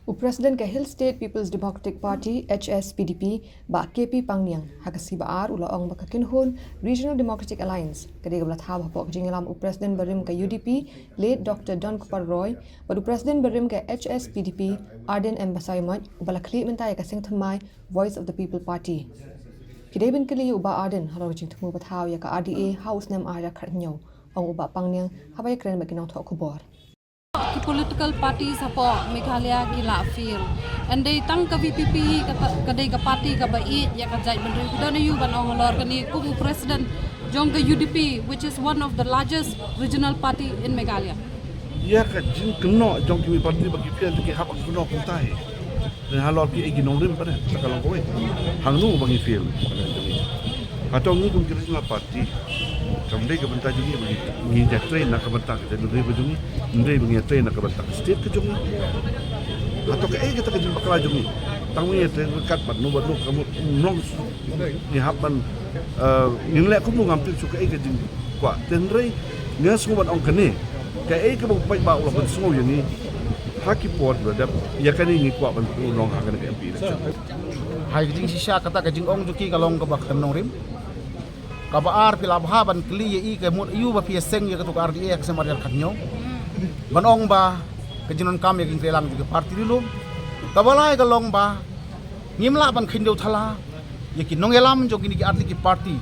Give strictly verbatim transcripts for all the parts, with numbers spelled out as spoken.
U President ka Hill State People's Democratic Party, H S P D P, Bah K P Pangniang, ha ka sngi Ba-ar u la ong ba ka kynhun Regional Democratic Alliance ka dei kaba la thaw hapoh ka jingïalam u President barim ka U D P, Late Doctor Donkupar Roy, bad u President barim ka H S P D P, Ardent M Basaiawmoit, uba la khlieh mynta ïa ka seng thymmai Voice of the People Party. Ki dei ban kylli ïa u Bah Ardent halor ka jingthmu ba thaw ïa ka R D A ha u snem ar hajar khathynñiew, ong u Bah Pangniang haba ïakren bad ki nongthoh khubor. Ki political parties hapoh Meghalaya ki la fail. Hynrei tang ka V P P hi ka, ka dei ka party kaba ïeit ïa ka jaitbynriew. Ki don aïu ban ong halor kane kum u president jong ka U D P, which is one of the largest regional party in Meghalaya. Ïa ka jingkynnoh jong kiwei party ba ki fail, ki hap ban kynnoh kumta hi. Te halor kiei ki nongrim pat, te ka long kawei. Hangno ba ngi fail? Hato ngi kum ki regional party, kam dei ka bynta jong ngi ba ngi, ngi ïatrei na ka bynta ka jaitbynriew ka jong ngi, ym dei ba ngi ïatrei na ka bynta ka state ka jong ngi? Hato kaei kata ka jingbakla jong ngi? Tang ba ngi ïatrei ryngkat bad no bad no, ka mut nong ngi hap ban, eh, ngin leh kumno, ngam tip shuh kaei ka jingkwah. Te hynrei nga sngew ban ong kane, kaei kaba u paidbah u la pynsngew ïa ngi ha ki por ba la dep, ïa kane ngi kwah ban pynlong ha kane ka M P election. Ha ka jingshisha kata ka jingong jong ki ka long kaba khlem nongrim. Kaba ar, phi la bha ban kylli ïa i ka mut aïu ba phi ïaseng ïa katu ka R D A ha ka snem ar hajar khathynñiew. Ban ong ba ka jingdonkam ïa ka jingtreilang jong ka party ri lum. Kaba lai ka long ba ngim lah ban khyndew thala ïa ki nongïalam jong kine ki artylli ki party.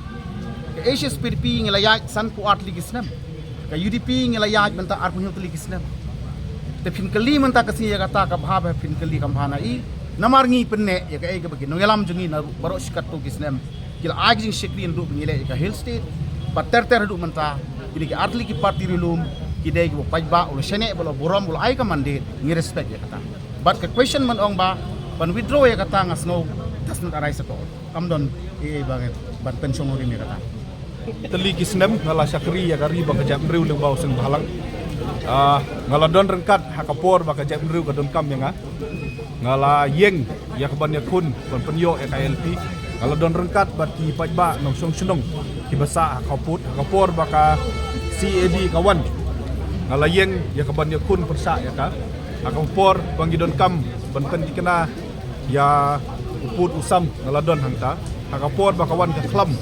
Ka H S P D P ngi la ïaid sanphew artylli ki snem. Ka U D P ngi la ïaid mynta arphew hynñiew tylli ki snem. Te phin kylli mynta ka sngi ïa kata, ka bha ba phin kylli, kam bha na i. Namar ngi pynneh ïa kaei kaba ki nongïalam jong ngi na baroh shi katto ki snem ki la ai ka jingshakri naduh ba ngi leh ïa ka Hill State bad ter ter haduh mynta. Kine ki artylli ki party ri lum ki dei kiba u paidbah u la shaniah, ba u la burom, u la ai ka mandate, ngi respect ïa kata. Bad ka question ban ong ba ban withdraw ïa kata, nga sngew does not arise at all. Kam don ei ei ba ngi ban pynshong nongrim ïa kata. Tylli ki snem nga la shakri ïa ka ri bad ka jaitbynriew lyngba u seng bhalang. Ah, nga la don ryngkat ha ka por ba ka jaitbynriew ka donkam ïa nga. Nga la ïeng ïa ka ban ïakhun ban pynïoh ïa ka I L P. Nga la don ryngkat bad ki paidbah nongshong shnong kiba sah ha ka pud, ha ka por ba ka C A D ka wan. Nga la ïeng ïa ka ban ïakhun pyrshah ïa ka. Ha ka por ba ngi donkam ban pynthikna ïa u pud u sam, nga la don hangta. Ha ka por ba ka wan ka khlam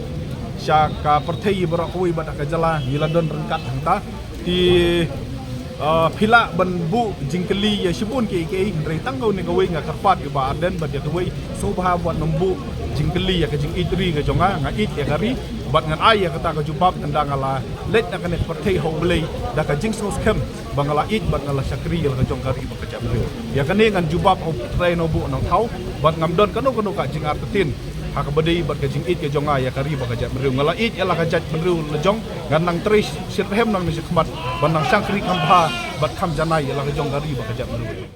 sha ka pyrthei baroh kawei bad ha ka jylla, ngi la don ryngkat hangta. Te, ah, phi lah ban buh jingkylli ïa shibun kiei kiei, hynrei tang kawei na kawei nga kyrpad ïa u Bah Ardent bad ïa kiwei, sngewbha wat nym buh jingkylli ïa ka jingïeit ri ka jong nga. Nga ïeit ïa ka ri bad ngan ai ïa kata ka jubab, ynda nga la leit na kane ka pyrthei ha U Blei da ka jingsngewskhem ba nga la ïeit bad nga la shakri ïa la ka jong ka ri bad ka jaitbynriew. Ïa kane ngan jubab ha u Trai na u Buh Nongthaw bad ngam don kano kano ka jingartatien ha kaba dei bad ka jingïeit ka jong nga ïa ka ri bad ka jaitbynriew. Nga la ïeit ïa la ka jaitbynriew la jong, ngan nang trei shitrhem nangne shakhmat ban nang shakri kham bha bad kham janai ïa la ka jong ka ri bad ka jaitbynriew.